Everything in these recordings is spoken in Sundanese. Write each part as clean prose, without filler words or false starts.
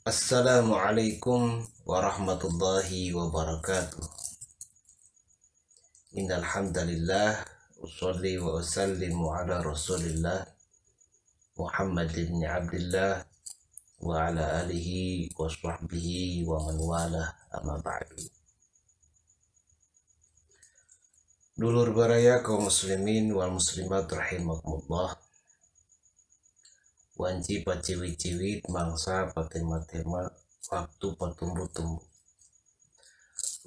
Assalamualaikum warahmatullahi wabarakatuh. Innal hamdalillah usolli wa usallimu ala Rasulillah Muhammad ibn Abdillah wa ala alihi wa sahbihi wa man walah, amma ba'du. Dulur baraya kaum muslimin wal muslimat rahimakumullah. Wanci paciwit-ciwit mangsa patema-tema waktu patumbuh-tumbuh.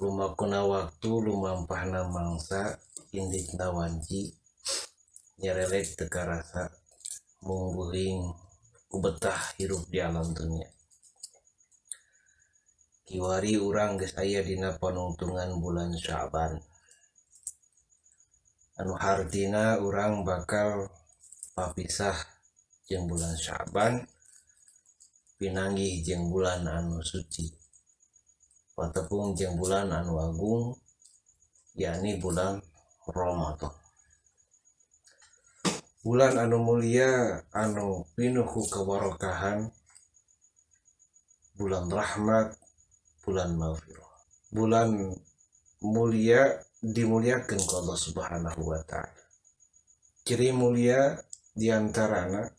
Lumakuna waktu lumampahna mangsa inditna wanci nyerelek teu karasa mungguling kubetah hirup di alam dunia. Kiwari urang geus aya dina panungtungan bulan Sya'ban. Anu hartina urang bakal papisah jeung bulan Sya'ban, pinanggih jeung bulan anu suci, patepung jeung bulan anu agung, yakni bulan Ramadan. Bulan anu mulia, anu pinuh ku kebarokahan, bulan rahmat, bulan maghfirah, bulan mulia dimuliakeun ku Allah Subhanahu wa taala. Ciri mulia diantarana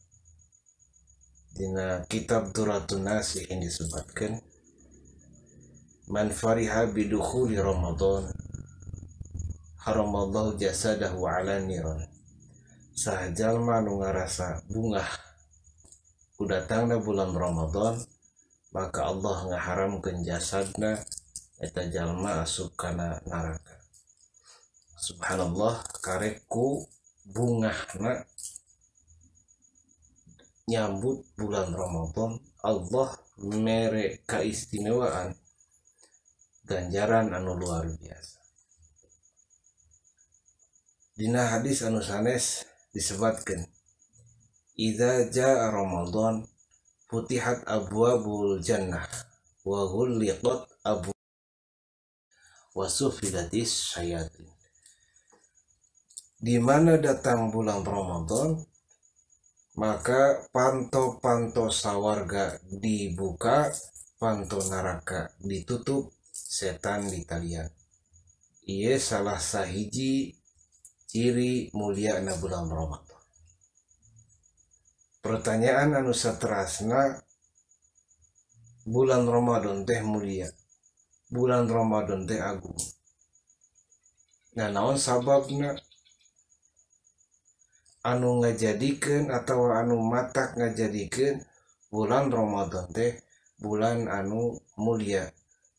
dina kitab Duratun Nasihin disebutkan, man fariha bidukhuli Ramadan haramallahu jasadahu ala niran. Saha jalma nu ngarasa bungah ku datangna bulan Ramadan, maka Allah ngaharamkeun jasadna eta jalma asup kana neraka. Subhanallah, karek ku bungahna nyambut bulan Ramadan, Allah mere keistimewaan ganjaran anu luar biasa. Dina hadis anu sanes disebutkan, idza jaa Ramadan futihat abwabul jannah wa ghulliqat abwab wa sufidatis syayatin. Di mana datang bulan Ramadan, maka panto-panto sawarga dibuka, panto neraka ditutup, setan ditalian. Ieu salah sahiji ciri mulia na bulan Ramadan. Pertanyaan anu saterasna, bulan Ramadan teh mulia, bulan Ramadan teh agung. Nah, naon sababna anu ngajadikeun atau anu matak ngajadikeun bulan Ramadan teh bulan anu mulia,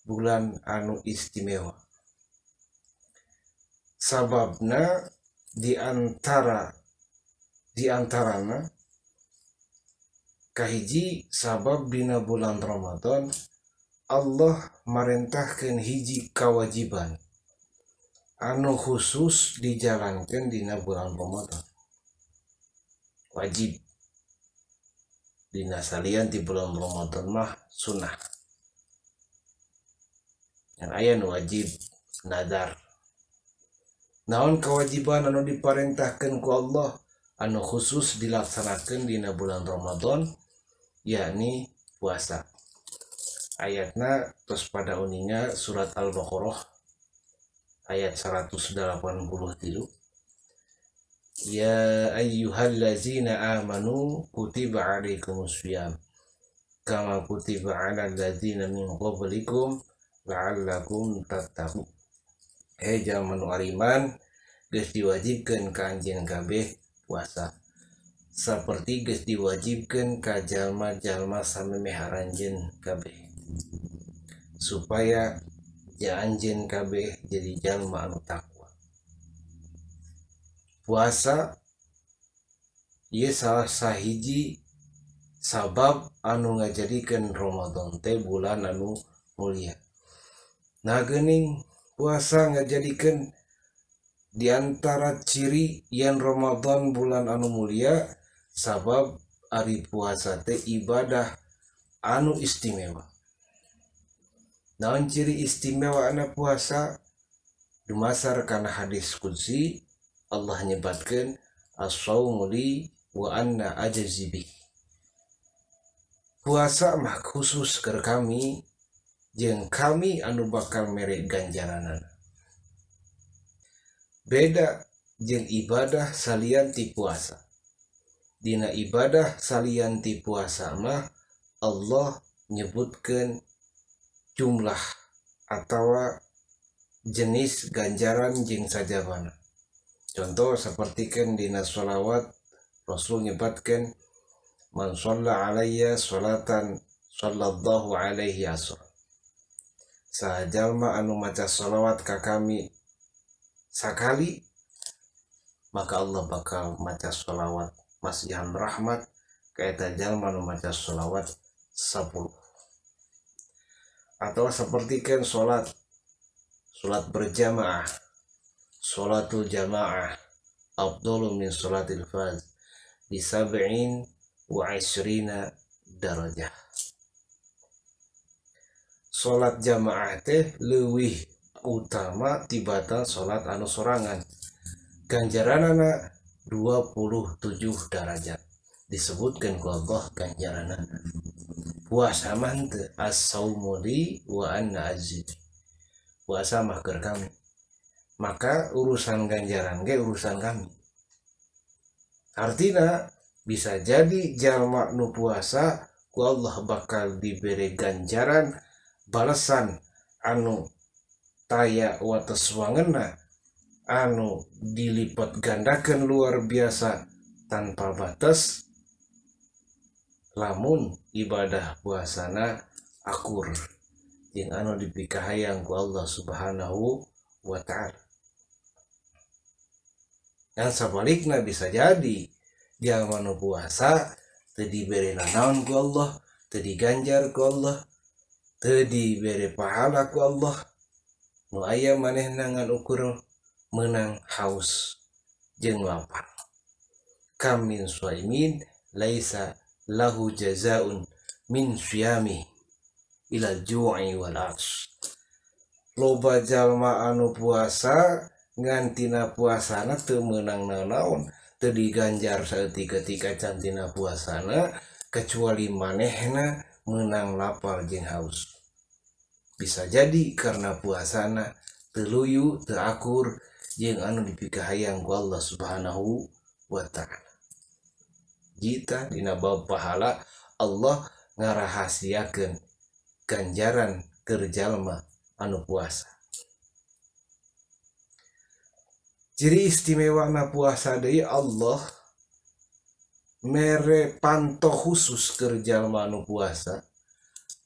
bulan anu istimewa? Sababna diantarana kahiji sabab dina bulan Ramadan Allah marentahkeun hiji kewajiban anu khusus dijalankan dina bulan Ramadan. Wajib dina salian di bulan Ramadan mah sunnah. Yang aya nu wajib nadar. Naon kewajiban anu diparentahkeun ku Allah anu khusus dilaksanakeun dina bulan Ramadan, yakni puasa. Ayatna tos pada uninga surat Al-Baqarah ayat 183. Ya ayyuhallazina amanu kutiba alaikumusiyam kama kutiba alal ladzina min qablikum la'allakum tattaqun. Hei jalma nu ariman, geus diwajibkeun ka anjeun kabeh puasa saperti geus diwajibkeun ka jalma-jalma samemeh aranjeun kabeh, supaya anjeun kabeh jadi jalma anu takwa. Puasa ieu salah sahiji sabab anu ngajadikeun Ramadan teh bulan anu mulia. Nah geuning puasa ngajadikeun diantara ciri yen Ramadan bulan anu mulia, sabab ari puasa teh ibadah anu istimewa. Naon ciri istimewa ana puasa? Dumasar kana hadis qudsi Allah nyebatkeun as-saumu li wa anna ajzi bih. Puasa mah khusus keur kami jeung kami anu bakal mere ganjaranana. Beda jeung ibadah salian ti puasa. Dina ibadah salian ti puasa mah Allah nyebutkeun jumlah atawa jenis ganjaran jeung sajabana. Contoh sapertikeun dina sholawat Rasul nyebatkeun man shalla alayya sholatan sallallahu alaihi asra. Saha jalma anu maca sholawat ka kami sakali, maka Allah bakal maca sholawat masihan rahmat ka eta jalma anu maca sholawat 10. Atau sapertikeun sholat berjamaah, sholatul jamaah afdalu min sholatil fardh bi 27 darajah. Sholat jamaah teh leuwih utama tibatan sholat anu sorangan. Ganjaranana 27 darajat. Disebutkan ku Allah ganjaranana. Puasa mah henteu, as-saumu li wa anna azid. Puasa mah keur kami. Maka urusan ganjaran ge urusan kami. Artina bisa jadi jalma nu puasa ku Allah bakal diberi ganjaran balasan anu taya wates wangenna anu dilipat gandakan luar biasa tanpa batas lamun ibadah puasana akur jeung anu dipikahayang ku Allah Subhanahu wa ta'ala. Dan sabalikna bisa jadi jalma nu puasa teu dibere nanaon ku Allah, teu diganjar ku Allah, teu dibere pahala ku Allah. Nu aya manehna ngan ukur meunang haus jeung lapar. Kam min shaimin laisa lahu jazaun min syiyami ila ju'i wal ats. Loba jalma anu puasa ngan tina puasana teu meunang nanaon, teu diganjar saeutik-eutik acan tina puasana kecuali manehna meunang lapar jeung haus. Bisa jadi karena puasana teu luyu, teu akur jeung anu dipikahayang ku Allah Subhanahu wa ta'ala. Jita dina bab pahala Allah ngarahasiakeun ganjaran keur jalma anu puasa. Ciri istimewana puasa deui Allah mere panto khusus keur jalma anu puasa.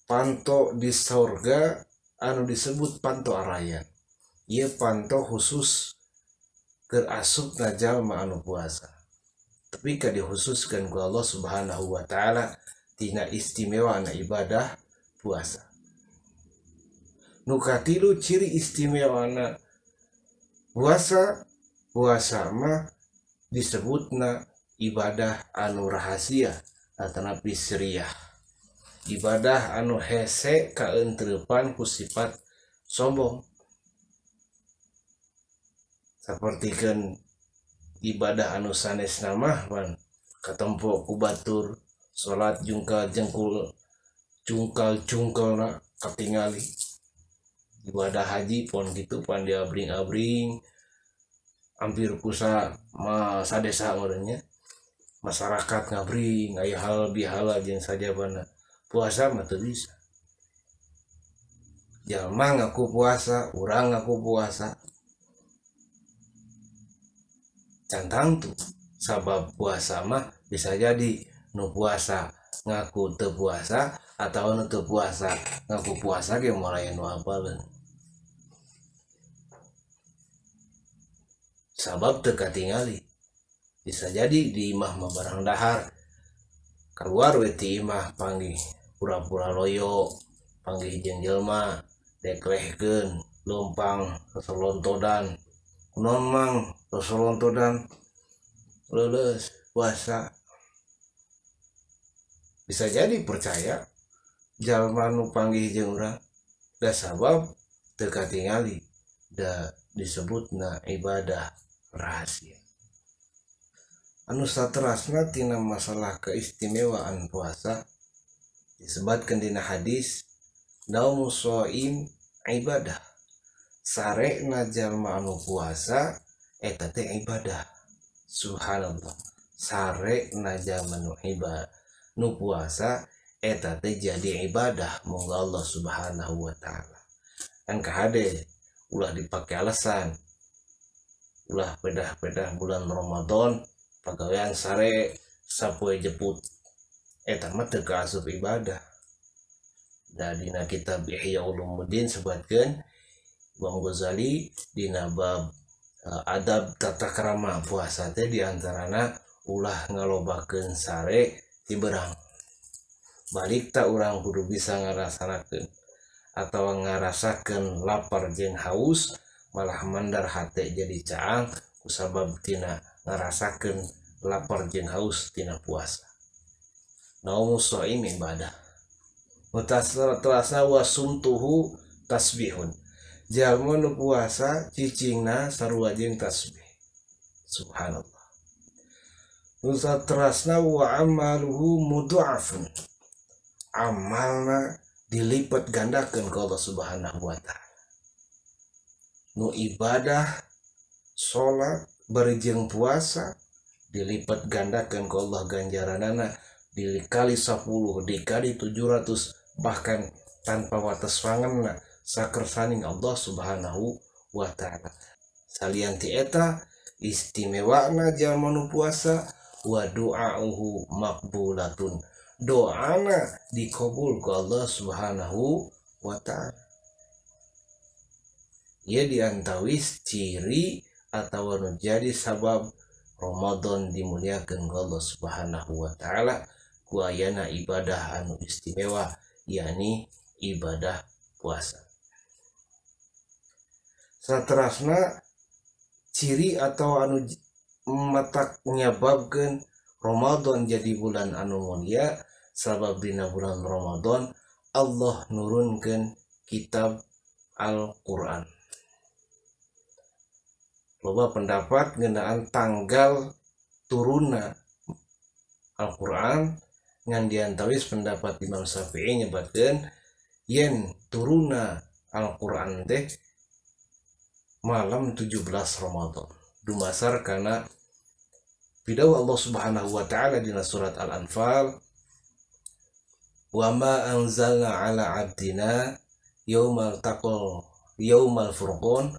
Panto di sorga anu disebut panto arayan. Ieu panto khusus keur asupna jalma anu puasa. Tapi ka dikhususkeun ku Allah Subhanahu wa ta'ala tina istimewana ibadah puasa. Nu katilu ciri istimewana puasa, puasa mah disebutna ibadah anu rahasia atanapi siriyah. Ibadah anu hese kaentreupan ku sifat sombong. Sapertikeun ibadah anu sanesna mah pan katempo ku batur salat jungkal jengkul jungkal jungkalna katingali. Ibadah haji pon kitu pan diabring-abring hampir kusa sadesa meureun nya. Masyarakat ngabring aya hal bihala jeung sajabana. Puasa mah teu bisa. Jalma ngaku puasa, urang ngaku puasa. Can tangtu sabab puasa mah bisa jadi nu puasa ngaku teu puasa atau nu teu puasa ngaku puasa ge moal aya nu apaleun. Sabab teu katingali. Bisa jadi di imah mah barang dahar keluar we ti imah panggih pura-pura loyo, panggih jeung jelma deklehkeun leumpang sasalontodan. Kunaon mang sasalontodan leuleus puasa. Bisa jadi percaya jalma nu panggih jeung urang da sabab teu katingali da disebutna ibadah rahasia. Anu saterasna tina masalah keistimewaan puasa, Disebatkeun dina hadis naumu shaim ibadah. Sarena jalma anu puasa eta teh ibadah. Subhanallah. Sarena jalma nu ibadah nu puasa eta teh jadi ibadah monggo Allah Subhanahu wa taala. Kan kahade ulah dipake alasan. Ulah pedah-pedah bulan Ramadan pagawean sare sapoe jeput eta mah teu kaasup ibadah. Da dina kitab Ihya Ulumuddin sebatkeun Imam Ghazali dina bab adab tata krama puasa teh diantarana ulah ngalobakeun sare ti berang. Balik ta urang kudu bisa ngarasanakeun atawa ngarasakeun lapar jeung haus malah mandar hate jadi caang kusabab tina ngarasakeun lapar jeung haus tina puasa. Naumu shaim ibadah. Mutasarrasa wa sumtuhu tasbihun. Jalma nu puasa cicingna sarua jeung tasbih. Subhanallah. Mutasarrasna wa amaluhu mudha'afun. Amalna dilipat gandakeun ka Allah Subhanahu wa taala. Nu ibadah salat bari jeung puasa dilipat gandakeun ku Allah ganjaranana dikali 10 dikali 700 bahkan tanpa wates wangenna sakersaning Allah Subhanahu wa taala. Salian ti eta istimewana jalma nu puasa wa du'auhu maqbulatun, doana dikabul ku Allah Subhanahu wa taala. Ia diantawis ciri atau nu jadi sabab Ramadan dimuliakeun ku Allah Subhanahu wa taala ku ayana ibadah anu istimewa yakni ibadah puasa. Saterasna ciri atau anu matak nyababkeun Ramadan jadi bulan anu mulia sabab dina bulan Ramadan Allah nurunkeun kitab Al-Qur'an. Loba pendapat ngeunaan tanggal turunna Al-Qur'an ngan diantawis pendapat Imam Syafi'i nyebatkeun yen turunna Al-Qur'an teh malam 17 Ramadan. Dumasar kana pidawuh Allah Subhanahu wa taala dina surat Al-Anfal, wa ma anzalna ala abdina yaumal taqal yaumal furqan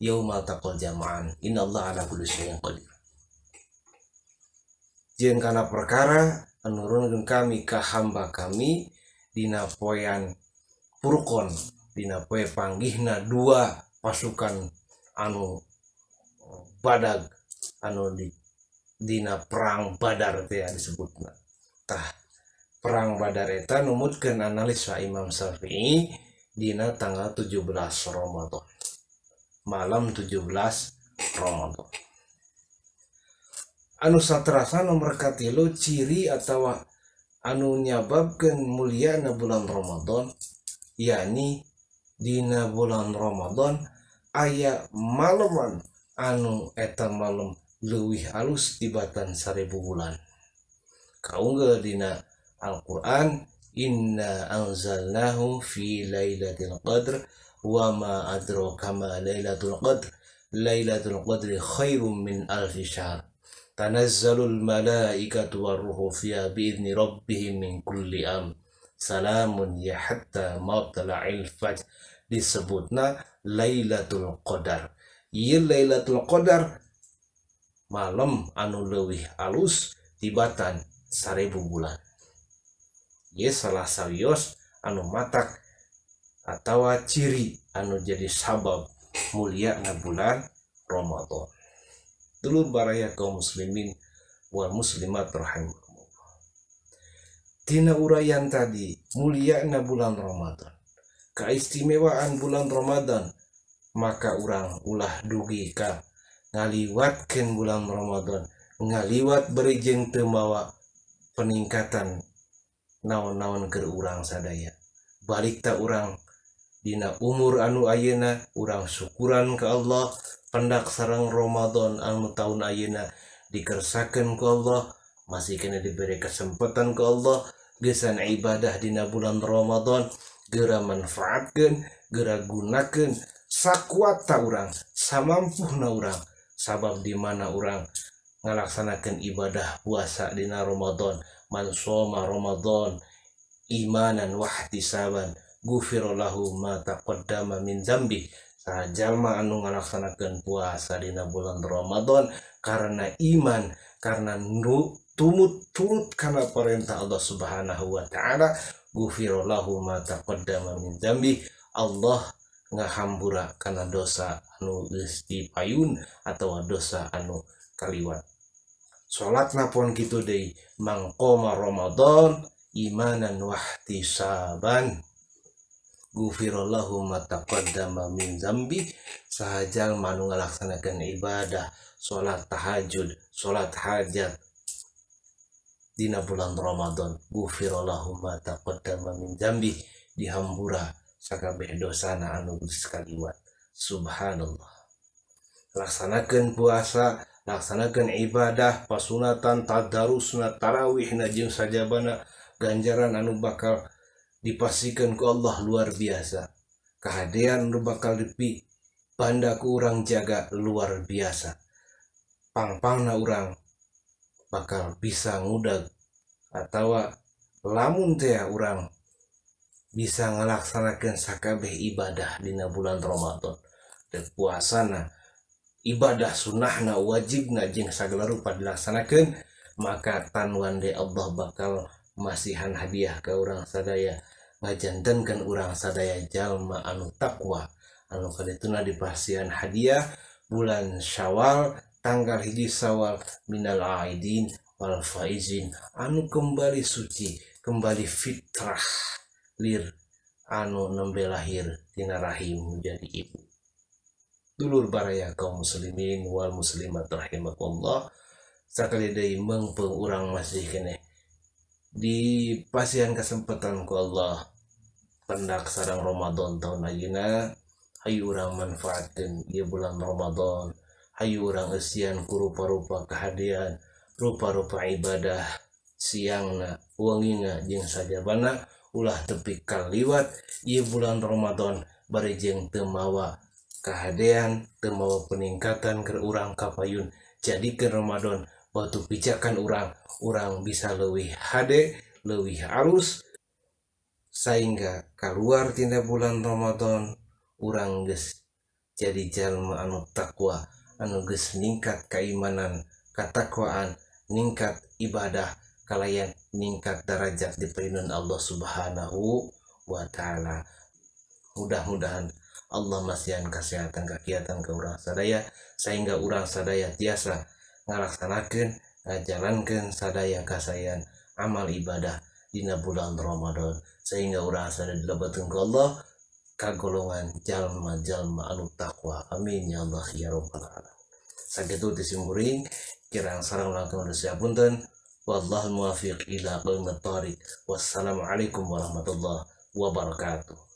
yaumal taqal jama'an innallaha ala kulli syai'in qadir. Jeung kana perkara nurunkeun kami ka hamba kami dina poean Furqan, dina poe panggihna dua pasukan anu badag anu di dina perang Badar teh disebutna. Tah perang Badar eta numutkeun analisa Imam Syafi'i dina tanggal 17 Ramadan. Malam 17 Ramadan. Anu saterasna nomor katilu ciri atawa anu nyababkeun mulyana bulan Ramadan yakni dina bulan Ramadan aya maleman anu eta malem leuwih alus tibatan 1000 bulan. Kaunggel dina Al-Qur'an inna anzalnahu fi lailatul qadr wa ma adraka ma lailatul qadr lailatul qadri khairum min alfi syahr tanazzalul malaikatu warruhu fiha bi'izni rabbihim min kulli am salamun ya hatta matla'il fajr. Disebutna Lailatul Qadar. Ieu Lailatul Qadar malam anu leuwih alus tibatan 1000 bulan. Ieu salah sawios anu matak atawa ciri anu jadi sabab mulyana bulan Ramadan. Dulur baraya kaum muslimin wal muslimat rahimakumullah. Tina uraian tadi mulyana bulan Ramadan, keistimewaan bulan Ramadan, maka urang ulah dugi ka ngaliwatkeun bulan Ramadan, ngaliwat beri jeung teu mawa peningkatan naon-naon keur urang sadaya. Balik ta urang dina umur anu ayeuna urang syukuran ka Allah pendak sareng Ramadan anu taun ayeuna dikersakeun ku Allah, masih kena diberi kesempatan ku Allah Geusan ibadah dina bulan Ramadan geura manfaatkeun, geura gunakeun sakuatna urang, samampuhna urang. Sabab di mana urang ngalaksanakeun ibadah puasa dina Ramadan, man shoma Ramadan imanan wahtisaban ghufira lahu ma taqaddama min dzambi. Saha jalma anu ngalaksanakeun puasa dina bulan Ramadan karena iman, karena tumut turut kana perintah Allah Subhanahu wa taala, ghufira lahu ma taqaddama min dzambi, Allah ngahambura kana dosa anu geus dipayun atawa dosa anu kaliwat. Salatna pon kitu deui, mangqoma Ramadan imanan wahtisaban ghufira lahu ma taqaddama min dzambi. Saha jalma anu ngalaksanakeun ibadah salat tahajud, salat hajat dina bulan Ramadan, ghufira lahu ma taqaddama min dzambi, dihambura sakabeh dosana anu geus kaliwat. Subhanallah. Laksanakeun puasa, laksanakeun ibadah pasunatan, tadarusna, tarawihna jeung sajabana, ganjaran anu bakal dipastikan ku Allah luar biasa. Kahadean nu bakal dipi banda ku urang jaga luar biasa. Pangpangna urang bakal bisa ngudag atawa lamun teh urang bisa ngalaksanakeun sakabeh ibadah dina bulan Ramadan. Dan puasana, ibadah sunnahna, wajibna jeung sagala rupa dilaksanakeun, maka tanwan de Allah bakal masihan hadiah ka urang sadaya, ngajantenkeun urang sadaya jalma anu takwa, anu kadituna dipasihan hadiah bulan Syawal tanggal 1 Syawal minal aidin wal faizin, anu kembali suci, kembali fitrah lir anu nembe lahir tina rahim menjadi ibu. Dulur baraya kaum muslimin wal muslimat rahimakumullah, sakali deui meungpeung urang masih keneh di pasihan kesempatan ku Allah pendak sareng Ramadan tahun ayeuna. Hayu urang manfaatkeun ieu bulan Ramadan, hayu urang eusian ku rupa-rupa kahadean, rupa-rupa ibadah siangna, wengina jeung sajabana, ulah tepi kaliwat ieu bulan Ramadan bari jeung teu mawa kahadean, teu mawa peningkatan keur urang kapayun. Jadikeun Ramadan batu pijakan urang, urang bisa leuwih hade, leuwih alus, sehingga keluar tina bulan Ramadan urang geus jadi jalma anu takwa, anu geus ningkat keimanan, katakwaan, ningkat ibadah, kalayan ningkat derajat di payunan Allah Subhanahu wa taala. Mudah-mudahan Allah masihan kesehatan kakiatan ke urang sadaya, sehingga urang sadaya tiasa ngalaksanakeun, ngajalankeun sadaya kasayan amal ibadah dina bulan Ramadan, sehingga urang sadaya dilebetkeun ku Allah kagolongan jalma-jalma anu takwa. Amin ya Allah ya rabbal alamin. Sakitu ti simkuring kirang sareng langkung punten. Wallahu muwaffiq ila aqwamit thariq. Wassalamualaikum warahmatullahi wabarakatuh.